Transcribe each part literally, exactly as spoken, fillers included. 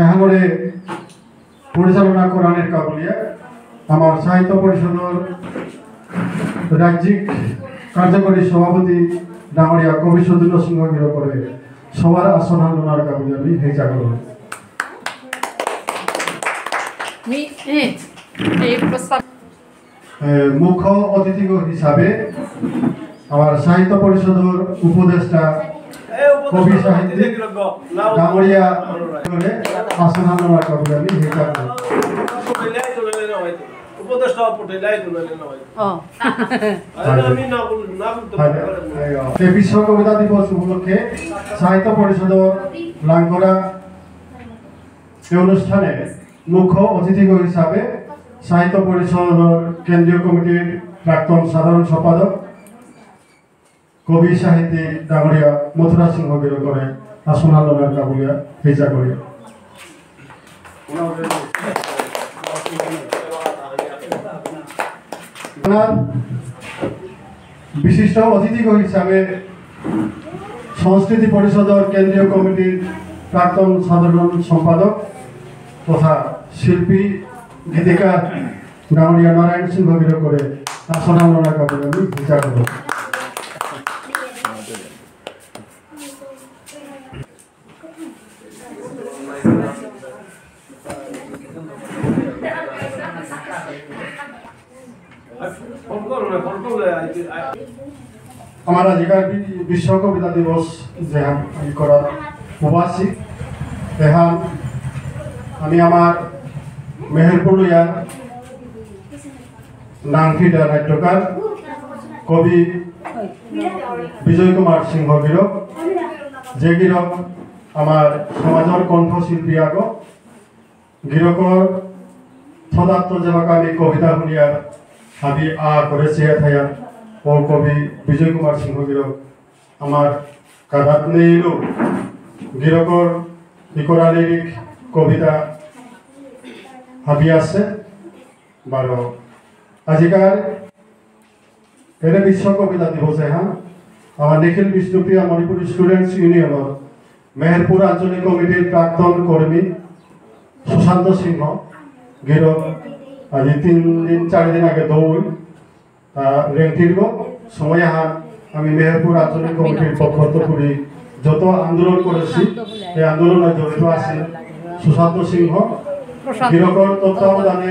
এহানরে পরিচালনা করানির কাবুলিয়া আমার সাহিত্য পরিষদর রাজ্যিক কার্যকরী সভাপতি ডাঙরিয়া কবি সুধীন্দ্র সিংহ গিরকরে সভার আসন হান লনার কাবুলিয়া আমি হেইচা করব। মি, এ, এই প্রস্তাব এ, মুখ্য অতিথি হিসাবে আমার সাহিত্য পরিষদর উপদেষ্টা কবি সাহিত্যিক ডাঙরিয়া আসন হান লনার কাবুলিয়া আমি হেইচা করব। উপদেষ্টা পটেলাই তো না হয়। ও। আরে আমি না বল-, না বলতে পারি। এ, বিশ্ব কবিতা দিবস উপলক্ষে সাহিত্য পরিষদর লাঙ্গরা এই অনুষ্ঠানে মুখ্য অতিথি হিসাবে সাহিত্য পরিষদর কেন্দ্রীয় কমিটির প্রাক্তন সাধারণ সম্পাদক কবি সাহিত্যিক ডাঙরিয়া মথুরা সিংহ গিরকরে আসন হান লনার কাবুলিয়া হেইচা করি। বিশিষ্ট অতিথি হিসাবে সংস্কৃতি পরিষদর কেন্দ্রীয় কমিটির প্রাক্তন সাধারণ সম্পাদক তথা শিল্পী গীতিকার ডাঙরিয়া নারায়ণ সিংহ গিরকরে আসন হান লনার কাবুলিয়া আমি হেইচা করব। আমার আজিকার বি-, বিশ্ব কবিতা দিবস যেহান আমি করার উপস্থিত, এহান আমি আমার মেহেরপুর লয়ার নামফিটা নাট্যকার কবি বিজয় কুমার সিংহ গিরক, যে গিরক আমার সমাজর কণ্ঠশিল্পী আগ, গিরকর থদাত্ত যেবাকা আমি কবিতা হুনিয়ার হাবি আ করে চেয়া থায়ার ও কবি বিজয় কুমার সিংহ গিরক আমার কাদাত নেইলু গিরকর ইকরা লিরিক কবিতা হাবি আছে। বারো আজিকার এরে বিশ্ব কবিতা দিবস এহান আমার নিখিল বিষ্ণুপ্রিয়া মণিপুরী স্টুডেন্টস ইউনিয়নর মেহেরপুর আঞ্চলিক কমিটির প্রাক্তন কর্মী সুশান্ত সিংহ গিরক আজি তিন দিন চারি দিন আগে দৌড় তা রেংটির সময় আহান আমি মেহেরপুর আঞ্চলিক কমিটির পক্ষ থেকে যত আন্দোলন করেছি, এই আন্দোলনে জড়িত আছি সুশান্ত সিংহ। গিরকর তত্ত্বাবধানে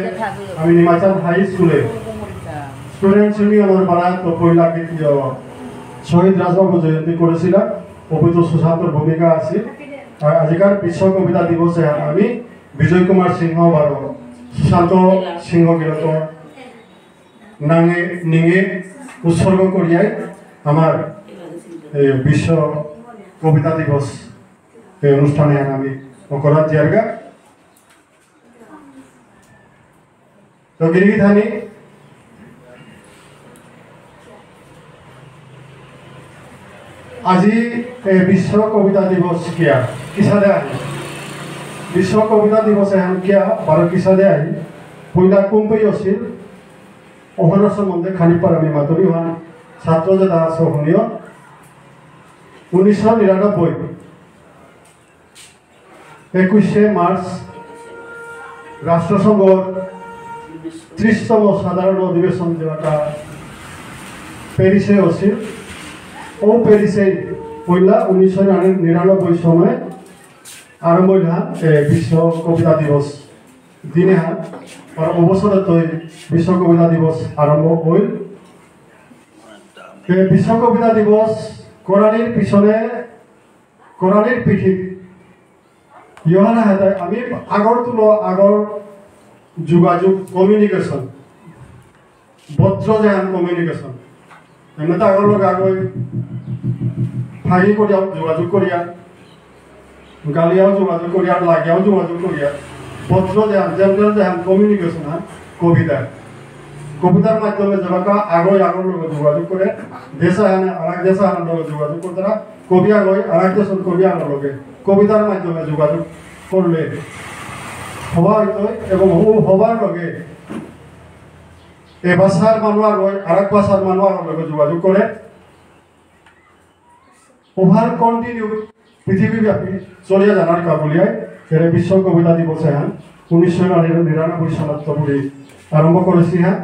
আমি নিমাচান হাই স্কুলে স্টুডেন্টস ইউনিয়নর বানাত পয়লা গীত, ইয়, শহীদ রাজবাবু জয়ন্তী করেছিলাম। অপিত সুশান্তর ভূমিকা আছে। আর আজিকার বিশ্ব কবিতা দিবসে আমি বিজয় কুমার সিংহ বারো সুশান্ত সিংহ গিরকর নাঙে নিঙে উৎসর্গ করিয়াই আমার, এ, বিশ্ব কবিতা দিবস এই অনুষ্ঠানে আমি অকরাত জিয়ারগা। তো গিরিগিথানি আজি, এ, বিশ্ব কবিতা দিবস কিয়া? কিসাদে আহি? বিশ্ব কবিতা দিবস এহান কিয়া বারো কিসাদে আহি? পয়লা কুম্পেই আছিল, ওহানর সম্বন্ধে খানি পার আমি মাতুরি। ওহান ছাত্র যেতা আছো হুনিও। উনিশশো নিরানব্বই, একুশে মার্চ রাষ্ট্রসংঘর ত্রিশতম সাধারণ অধিবেশন যেটা প্যারিসে আছিল, ও প্যারিসে পয়লা উনিশশো নিরানব্বই সময় আরম্ভ হইল, এ, বিশ্ব কবিতা দিবস দিনে হান, আর অবসরে তো বিশ্ব কবিতা দিবস আরম্ভ হইল। এ, বিশ্ব কবিতা দিবস করানির পিছনে, করানির পিঠিত ইহানা হেতায় আমি আগর তুলো আগর যোগাযোগ, কমিউনিকেশন, ভদ্র যেহান কমিউনিকেশন। এমনি তো আগর লগে আগই ফাঁকি করিয়াও যোগাযোগ করিয়া, গালিয়াও যোগাযোগ করিয়া, লাগিয়াও যোগাযোগ করিয়া, ভদ্র যেহান, জেনারেল যেহান কমিউনিকেশন হান কবিতা। কবিতার মাধ্যমে যেবাকা আগই আগর লগে যোগাযোগ করে, দেশ আহানে আরাক দেশ আহানর লগে যোগাযোগ করতারা, কবি আগই আরাক দেশর কবি আগর লগে কবিতার মাধ্যমে যোগাযোগ করলে হবা হইতই এবং হু-, হবার লগে এ ভাষার মানু আগই আরাক ভাষার মানু আগর লগে যোগাযোগ করে। ওভার কন্টিনিউ পৃথিবীব্যাপী চলিয়া যানার কাবুলিয়ায় এরে বিশ্ব কবিতা দিবস এহান উনিশশো নিরানব্বই সনাত্তপুরি আরম্ভ করেসি হ্যাঁ।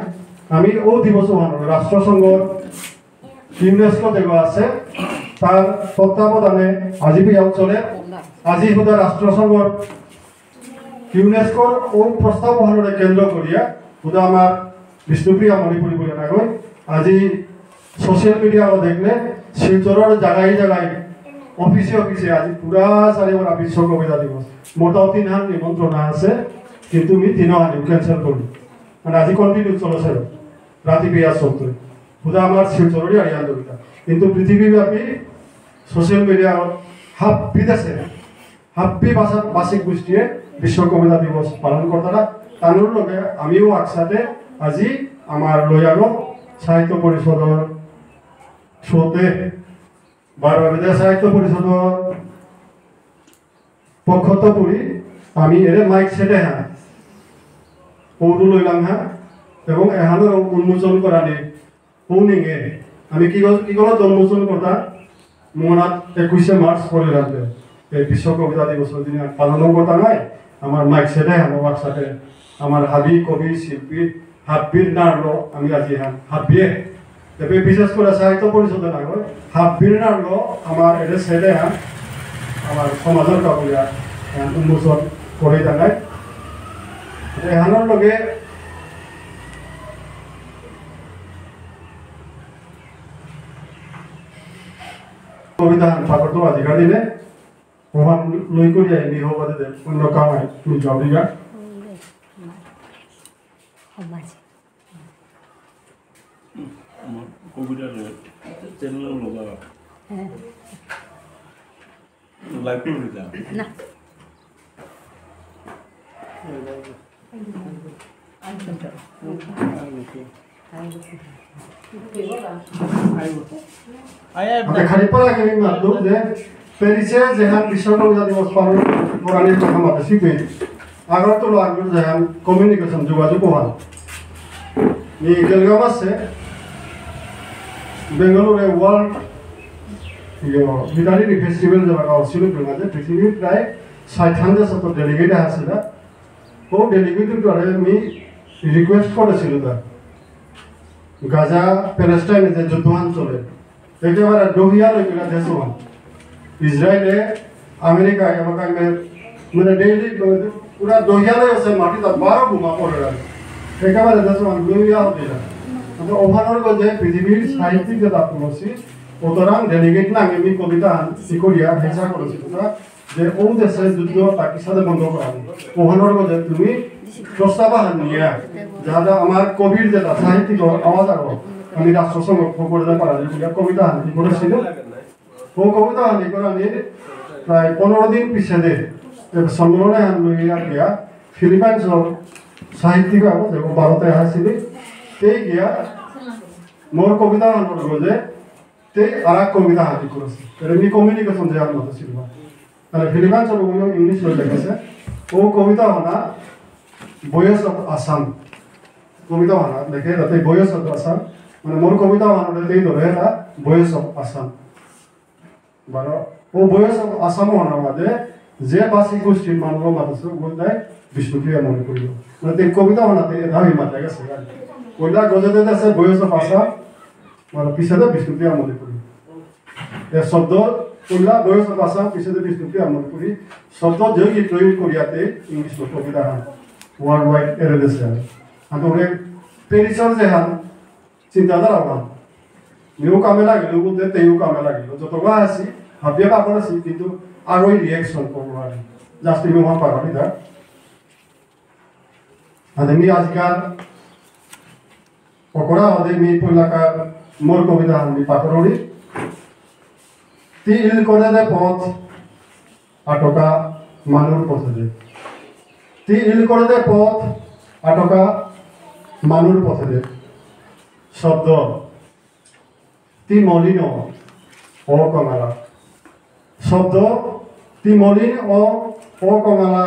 আমি ও দিবস ওহান রাষ্ট্রসংঘর ইউনেস্কো যেগো আছে, তার তত্ত্বাবধানে আজি বিয়াও চলে। আজি হুদা রাষ্ট্রসংঘর ইউনেস্কোর ও প্রস্তাব ওহানরে কেন্দ্র করিয়া হুদা আমার বিষ্ণুপ্রিয়া মণিপুরী বলে না গই। আজি সোশ্যাল মিডিয়াও দেখলে শিলচরর জায়গায় জায়গায় অফিসে অফিসে আজি পুরা চারি ওরা বিশ্ব কবিতা দিবস। মোটাও তিনহান নিমন্ত্রণ আছে, কিন্তু আমি তিনহান ক্যান্সেল করি। মানে আজি কন্টিনিউ চলেসে রাতি পেয়া চলতে। হুদা আমার শিলচররই আরিয়ান কবিতা। কিন্তু পৃথিবীব্যাপী সোশ্যাল মিডিয়া হাব বিদেশে হাব্বি ভাষা ভাষিক গোষ্ঠীয়ে বিশ্ব কবিতা দিবস পালন করতারা। তানুর লগে আমিও একসাথে আজি আমার লয়ালো সাহিত্য পরিষদর থ্রুতে বারো বিদ্যা সাহিত্য পরিষদর পক্ষত পুরি আমি এরে মাইক সেটে হ্যাঁ পৌরু লইলাম হ্যাঁ এবং এহানোর উন্মোচন করানি পৌনিঙে আমি কি গল-, কি গলত উন্মোচন করতা? মনাত একুশে মার্চ পরে রাখবে। এই বিশ্ব কবিতা দিবসর দিনে পালন করতা নাই। আমার মাইক সেটে আমার WhatsApp-এ আমার হাবি কবি শিল্পী হাব্বির নাড়লো আমি আজি হান হাব্বিয়ে। তবে বিশেষ করে সাহিত্য পরিষদে না হয়, হাব্বির নাড়লো আমার এরে সেটে হান আমার সমাজর কাবুলিয়া হান উন্মোচন করে জানাই। এহানোর লগে কবিতা হান পাকরতো আজিকার দিনে, ওহান লই করি আই, নি হবা দে, অন্য কামাই, নি যাওরিগা। আমার কবিতা রে, চ্যানেল লগা। হ্যাঁ। লাইভ করে দিতাম। না। আচ্ছা, খালি পরে আগে আমি মাতলু যে প্যারিসে যেহান বিশ্ব কবিতা দিবস পালন করানির কথা মাতেসি, আগরতলা আগর যেহান কমিউনিকেশন যোগাযোগ ওহান। এই গেলগা মাসে বেঙ্গালুরে ওয়ার্ল্ড, ইয়ো, লিটারেরি ফেস্টিভ্যাল যেটা হচ্ছিল, যে পৃথিবীর প্রায় ষাট হাজার শত ডেলিগেট আসে না। ও ডেলিগেট করে আমি রিকোয়েস্ট করেছিল তা গাজা প্যালেস্টাইনে যে যুদ্ধহান চলে, একেবারে দহিয়া লই কিনা দেশ ওহান। ইসরায়েলে, আমেরিকা, এবার কাইমে, মানে ডেইলি পুরা দহিয়া লই আছে, মাটি তার বারো বোমা পড়ে আর একেবারে দেশ ওহান দহিয়া হতে না। মানে ওহানোর গজে পৃথিবীর সাহিত্যিক যেটা পুরসি, ওতরাং ডেলিগেট না আমি কবিতা আন-, সিকরিয়া হেসা করেছিল তা যে ও দেশে যুদ্ধ পাকিস্তানে বন্ধ করা হবে। ওহানোর মধ্যে তুমি প্রস্তাব আহান নিয়া, যারা আমার কবির যেটা সাহিত্যিক আওয়াজ আরো আমি রাষ্ট্রসংঘ করে পারা যায়, কবিতা আহান কি করেছিল। ও কবিতা আহান করে আমি প্রায় পনেরো দিন পিছনে সম্মেলনে আহান লইয়া গিয়া ফিলিপাইন্সর সাহিত্যিক আবো, যেমন ভারতে আসিলি, সেই গিয়া মোর কবিতা আহান বলবো যে তে আর এক কবিতা হাজির করেছে। এটা মি কমিউনিকেশন যে আর মতো ছিল। তাহলে ফিলিপাইন্সর ওগুলো ইংলিশ হয়ে লেখেছে। ও কবিতা হনা ভয়েস অফ আসাম। কবিতা হনা লেখে, তাতে ভয়েস অফ আসাম। মানে মোর কবিতা হনা ওটাতেই ধরে এটা ভয়েস অফ আসাম। বারো, ও ভয়েস অফ আসাম হনা মাঝে যে ভাষিক গোষ্ঠীর মানুষ মাতেছে, ওগুলো দেয় বিষ্ণুপ্রিয়া মণিপুরী। মানে তে কবিতা হনাতে এটা আমি মাথায় গেছে। ওইটা গজেতে আছে ভয়েস অফ আসাম, মানে পিছনে বিষ্ণুপ্রিয়া মণিপুরী। এ শব্দ, কইলা ভয়েস অফ আসাম, পিছনে বিষ্ণুপ্রিয়া মণিপুরী। শব্দ যে কি প্রয়োগ করিয়াতে ইংলিশ কবিতা হান, ওয়ার্ল্ড ওয়াইড এরে দেশে হান। আর ওরে প্যারিসর যে হান, চিন্তাধারা হান। নিউ কামে লাগিল, বুঝতে তেইও কামে লাগিল। যত বা আসি, হাবিয়া পাপড় আসি, কিন্তু আর ওই রিয়াকশন করবো আর। জাস্ট নিউ হান পারবি তা। আদে মি আজিকার অকরা হদে মি পৈলাকার মোর কবিতা হান মি পাকরুরি। তি ইল করে দে পথ আটকা মানুর পথে দে। তি ইল করে দে পথ আটকা মানুর পথে দে। শব্দ তি মলিন অ কঙালা। শব্দ তি মলিন অ, অ কঙালা,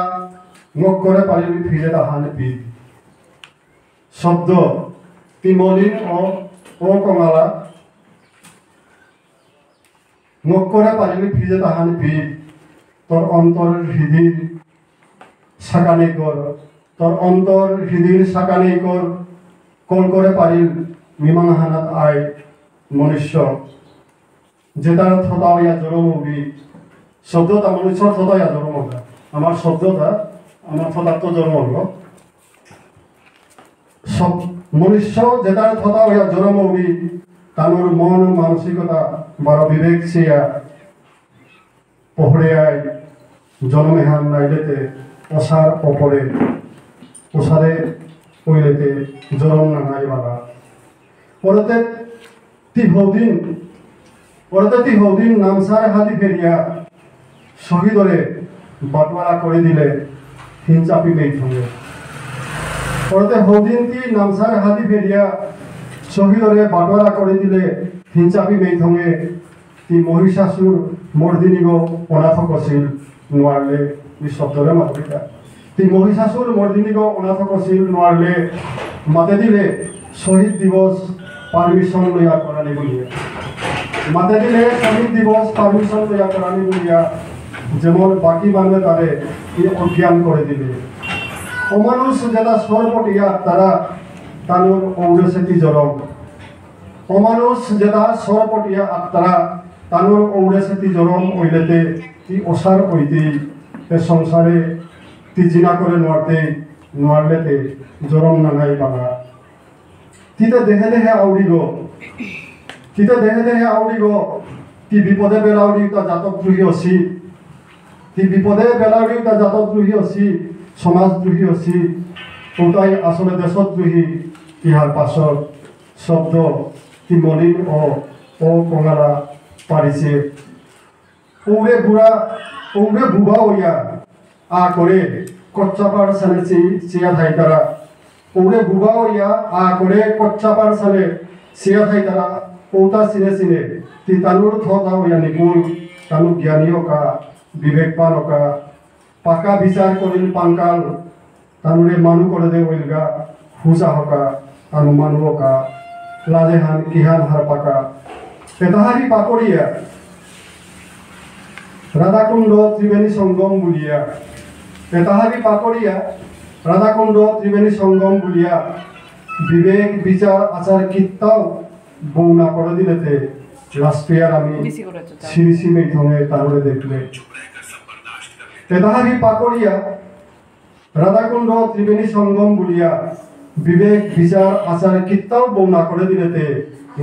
ঙক করে পারিলি ফিরে তাহানে পিত। শব্দ তি মলিন অ, অ কঙালা, ঙক করে পারিলি ফিরে তাহানে পিত। তোর অন্তরের হৃদির সাকানি কর, তোর অন্তর হৃদির সাকানি কর, কল করে পারিল মিমাং হানাত আয় মনুষ্য। যেতার থতা হইয়া জরম হবি, শব্দতা মনুষ্যর থতা হইয়া জরম হবি। আমার শব্দতা, আমার থতাত্ত জরম হলো। সব মনুষ্য যেতার থতা হইয়া জরম হবি, তানুর মন মানসিকতা বারো বিবেক সিয়া পহরে আই জনমেহান নাইলেতে অসার অপরে, অসারে কইলেতে জরম না নাই বালা। পরতে তি হৌদিন, পরতে তি হৌদিন নামসার হাদি ফেরিয়া শহীদরে বাটোয়ারা করে দিলে হিনচাপি মেইথঙে। পরতে হৌদিন তি নামসার হাদি ফেরিয়া শহীদরে বাটোয়ারা করে দিলে হিনচাপি মেইথঙে। তি মহিষাসুর মর্দিনীগ অনাথক আছিল, নোয়ারলে, ই শব্দরে মাতবিতা। তি মহিষাসুর মর্দিনীগ অনাথক আছিল, নোয়ারলে, মাতে দিলে শহীদ দিবস পারমিশন লইয়া করানি বুলিয়া। মাতে দিলে শহীদ দিবস পারমিশন লইয়া করানি বুলিয়া, যেমন বাকি মানু তারে ই অজ্ঞান করে দিলে। অমানুষ যেতা সরপটিয়া আত্মারা তানুর ঔরসেতি জরম। অমানুষ যেতা সরপটিয়া আত্মারা তানুর ঔরে সেতি জরম অইলেতে তি অসার অইতেই এ সংসারে তি জিনা করে নোয়ারতে নোয়ারলেতে জরম নাঙাই বালা। তিতে দেহে দেহে আউরিগ, তিতে দেহে দেহে আউরিগ, তি বিপদে বেলাউরি তা জাতক দ্রোহী অসি, তি বিপদে বেলাউরি তা জাতক দ্রোহী অসি, সমাজ দ্রোহী অসি, ওটাই আসলে দেশদ্রোহী। ইহার পাছত শব্দ তি মলিন ও, ও কঙালা পারিছে। ঔরে বুড়া, ঔরে বুবা ওয়া, আ করে কচ্চাপার সানে চি-, চিয়া থাইতারা। ঔরে বুবা ওয়া, আ করে কচ্চাপার সানে চিয়া থাইতারা। ওতা সিনে সিনে, তি তানুর থতা ওয়া নিকুল, তানু জ্ঞানী ওকা, বিবেকবান ওকা, পাকা বিচার করিল পাঙ্কাল, তানুরে মানু করে দে ওইলগা, হুজা হকা, তানু মানু হকা, লাজেহান কিহান হার পাকা। এতাহারি পাকরিয়া, রাধাকুণ্ড ত্রিবেণী সঙ্গম বুলিয়া। এতাহারি পাকরিয়া, রাধাকুণ্ড ত্রিবেণী সঙ্গম বুলিয়া। বিবেক বিচার আচার কিত্তাও বৌনা করে দিলেতে লাস্ট ইয়ার আমি বেশি করে চুতা। সিরিসি মেইথঙে তাহলে দেখলে। এতাহারি পাকরিয়া রাধাকুণ্ড ত্রিবেণী সঙ্গম বুলিয়া বিবেক বিচার আচার কিত্তাও বৌনা করে দিলেতে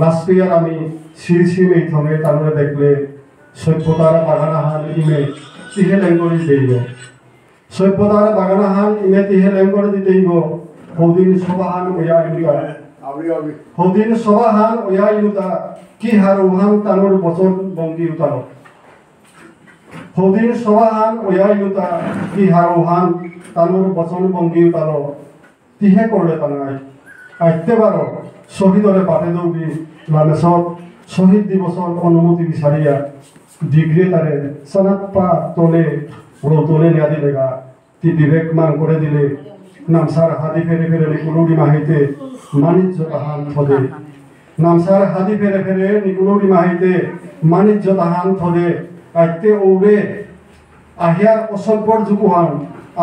লাস্ট ইয়ার আমি সিরিসি মেইথঙে তাহলে দেখলে সভ্যতার বাগানাহান ইমে তিহে লেঙ্গরি দেইব। সভ্যতার বাগানাহান ইমে তিহে লেঙ্গরি দিতেইব। হৌদিন সভাহান ওয়া ইউতা। আমি, আমি। হৌদিন সভাহান ওয়া ইউতা। কি হারৌহান তানুর বচন ভঙ্গি উতালো। হৌদিন সভাহান ওয়া ইউতা, কি হারৌহান তানুর বচন ভঙ্গি উতালো। তিহে করলে তানাই। আইতে বারো শহীদরে পাঠে দৌড়ি লামেসত শহীদ দিবসর অনুমতি বিচারিয়া ডিগ্রি তারে সানাপ্পা তলে রৌতলে নিয়া দিলেগা। তি বিবেক মান করে দিলে, নামসার হাদি ফেরে ফেরে নিকুলুরি মাহিতে মানিজ্য তাহান থদে। নামসার হাদি ফেরে ফেরে নিকুলুরি মাহিতে মানিজ্য তাহান থদে। আইতে ঔরে আহিয়ার অসভ্যর জুকুহান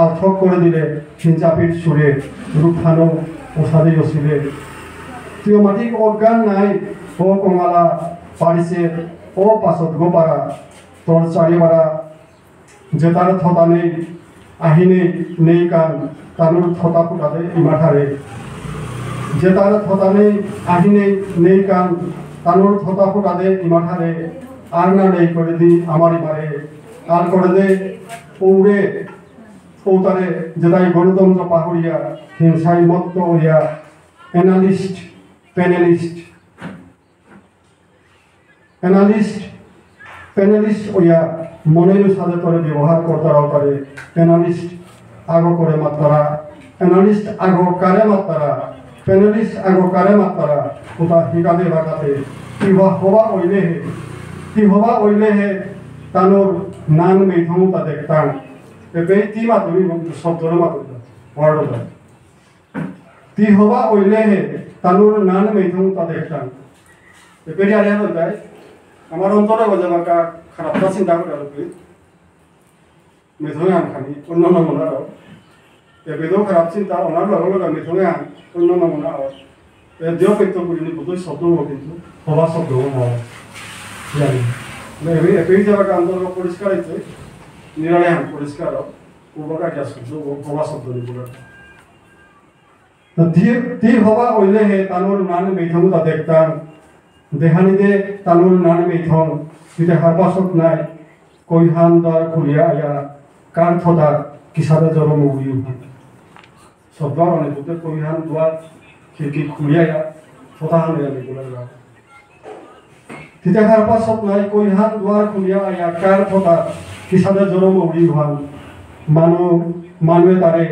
আলথক করে দিলে, হিনচাপির সুরে রূপহানো অসাদে অসিলে। তুই মাটিক অজ্ঞান নাই, ও কঙালা পারিছে, ও পাছত গোপারা, তোর চারিবারা যেতার থতা নেই, আহি নেই, নেই কান, তানুর থতা ফুটাদে ইমাঠারে। যেতার থতা নেই, আহি নেই, নেই কান, তানুর থতা ফুটাদে ইমাঠারে। আর না নেই করে দি আমার ইমারে। আর করে দে ঔরে, ঔতারে, যেতাই গণতন্ত্র পাহুরিয়া, হিংসাই মত্ত হইয়া, অ্যানালিস্ট, প্যানেলিস্ট, অ্যানালিস্ট, প্যানেলিস্ট ওয়া মনের সাথে করে ব্যবহার করতারা পারে। অ্যানালিস্ট আগো করে মাত্তারা, অ্যানালিস্ট আগো কারে মাত্তারা, প্যানেলিস্ট আগো কারে মাত্তারা, ওটা হিকাদে বাকাতে, কি হবা, হবা ওইলে হে, কি হবা ওইলে হে, তানোর নান মেইথমতা দেখতাম। এ বেই তি মাতুরি শব্দরে মাতুরি, ওয়ার্ড ওটা। তি হবা ওইলেহে তানুর নান মেইথমতা দেখতাম। এপেরি আরে হল তাই, আমার অন্তরে হয়ে যাবে কা খারাপটা চিন্তা করে আর কি। মেইথমে আনখানি, অন্য অন্য মনে রাখো। এবেদো খারাপ চিন্তা ওনার লগে লগে আমি তুমি অন্য নমুনা হয়। এ দিও পেতো বুলিনি বুঝো শব্দ হবো কিন্তু হবা শব্দ হবো না। জানি। এবে এবে যারা কাম করবো পরিষ্কার হইতে নিরালে হান পরিষ্কার হোক। উবাকা যা শব্দ হবো হবা শব্দ নিবো। তি তি হবা ওইলে হে তানুর নান মেইথমু তা দেখতাম। দেহানি দে তানুর নান মেইথম। তিতে হারপাসত নাই। কৈহান দ্বার খুলিয়া আয়া কার থতা কিসাদে জরম উড়িউ। সদ্বার অনে বুতে কৈহান দুয়ার খিড়কি খুলিয়া ইয়া ফোতা হান ইয়া নিকুলা ইয়া। তিতে হারপাসত নাই কৈহান দুয়ার খুলিয়া ইয়া কার ফোতা কিসাদে জরম উড়ি হান। মানু মানুয়ে তারে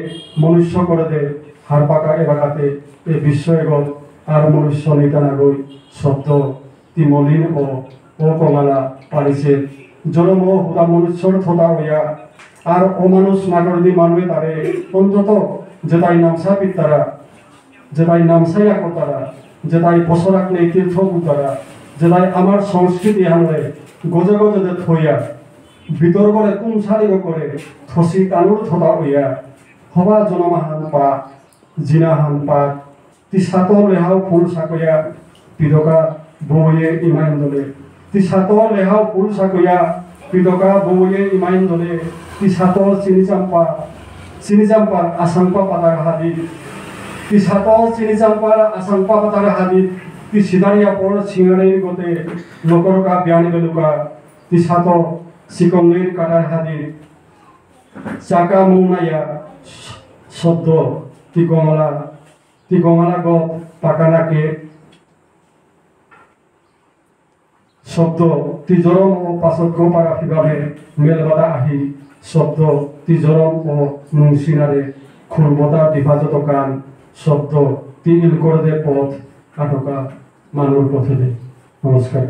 মনুষ্য করে দে হারপাকা এবাকাতে এ বিশ্ব এগত আর মনুষ্য নিতা নাগই শব্দ তি মলিন ও, ও কমালা পারিছে। জনম ও হুদা মনুষ্যর থতা হইয়া, আর অমানুষ নাগরদি মানুয়ে তারে, অন্তত যেতাই নামসা পিতারা, যেতাই নামসাইয়া করতারা, যেতাই বসরাক নেই তীর্থ বুতারা, যেতাই আমার সংস্কৃতি হানরে গজে গজে দে থইয়া, বিতর্করে কুমসারিগ করে, থসি তানুর থতা হইয়া, হবা জনমাহান পা, জিনাহান পা, তি সাত লেহাও ফুল সাকয়া পিদকা বউয়ে ইমাইন দলে। তি সাত লেহাও ফুল সাকয়া পিদকা বউয়ে ইমাইন দলে। তি সাত চিনি চাম্পা, চিনি চাম্পার আসাংপা পাতার হাদি। তি সাত চিনি চাম্পার আসাংপা পাতার হাদি। তি সিদারিয়া পর সিঙ্গারের গতে লোকরকা বিয়ানি বেলুকা। তি সাত সিকঙ্গের কাটার হাদি। চাকা মৌনাইয়া শব্দ তি গমলা তি গমালা গত পাকানাকে শব্দ তি জরম ও পাছত গোপারা ফিবামে মেলবাদা আহি শব্দ তি জরম ও নুংসিনারে খুলবতা দিভাজত কান শব্দ তি ইলকরদে পথ আটকা মানুর পথে দে। নমস্কার।